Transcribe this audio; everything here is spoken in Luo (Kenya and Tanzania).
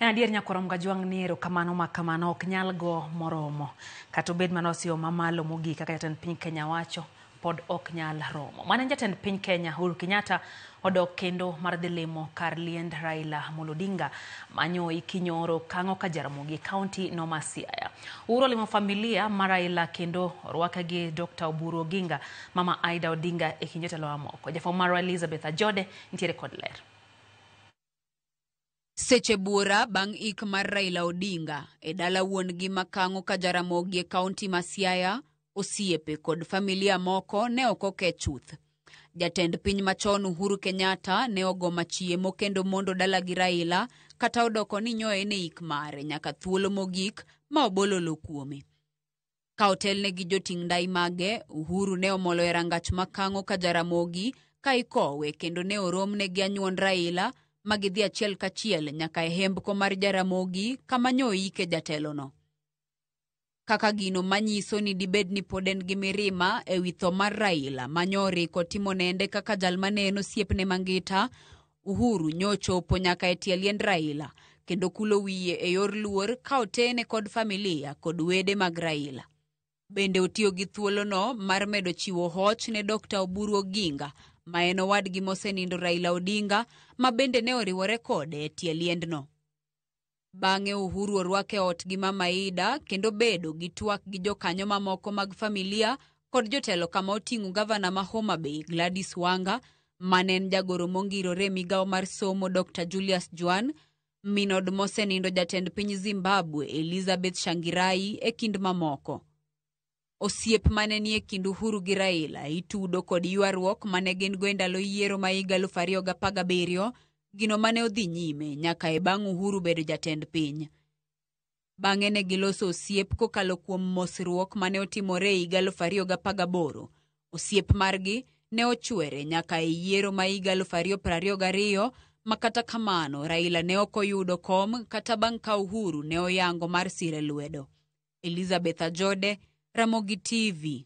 En adier nyakwar Mgajwang' ni erokamano ma kamano ok nyal go moromo. Kata obed mana osiewo mamalo mogik kaka jatend piny Kenya wacho, pod ok nyal romo. Mane jatend piny Kenya Uhuru Kenyatta odok kendo mar dhi limo kar liend Raila Amolo Odinga manyo ikinyoro Kang'o ka Jaramogi e kaunti no ma Siaya. Uhuru olimo familia mar Raila kendo orwake gi Dr. Oburu Oginga, Mama Aida Odinga e kind jotelo mamoko. Jafwambo marwa Elizabeth Ajode nitiere kod ler. Seche buora bang' ik mar Raila Odinga e dala wuon-gi ma Kang'o ka Jaramogi e kaunti ma Siaya, osiepe kod familia moko ne ok oke chuth. Jatend piny machon Uhuru Kenyatta ne ogo machiemo kendo mondo dalagi Raila kata odoko ni nyoe ne ik mare nyaka thuolo mogik ma obololo kuome. Ka otelne gi joting' ndai mage, Uhuru ne omolo e rangach ma Kang'o ka Jaramogi ka ikowe kendo ne oromne gi anyuond Raila ma gidhi achiel kachiel nyaka e hembko mar Jaramogi kama nyoike jatelono. Kaka gino manyiso ni dibed ni pod en gi mirima e wi tho mar Raila ma nyoriko timo nende kaka jal mane en osiepne mangita, Uhuru nyochopo nyaka e tie liend Raila kendo kulo wiye e yor luor ka otene kod familia kod wede mag Raila. Bende otiyo gi thuolono mar medo chiwo hoch ne Dr. Oburu Oginga ma en owadgi mosenindo Raila Odinga ma bende ne oriwore kode e tie liendno. Bang'e Uhuru orwake ot gi Mama Ida kendo bedo gi twak gi jokanyo mamoko mag familia kod jotelo kama oting'o gavana ma Homa Bay Gladys Wanga, mane en jagoro mongirore e migawo mar somo Dr. Julius Jwan, min od mosenindo jatend piny Zimbabwe Elizabeth Shangirai e kind mamoko. Osiep mane nie kind Uhuru gi Raila itudo kod ywaruok mane gin go e ndalo yiero ma higa 2017, gino mane odhi nyime nyaka e bang' Uhuru bedo jatend piny. Bang'e ne giloso osiep kokalo kuom mosruok mane otimore e higa 2018. Osiep margi ne ochwere nyaka e yiero ma higa 2022 ma kata kamano Raila ne ok oyudo kom kata bang' ka Uhuru ne oyango mar sire lwedo. Elizabeth Ajode, Ramogi TV.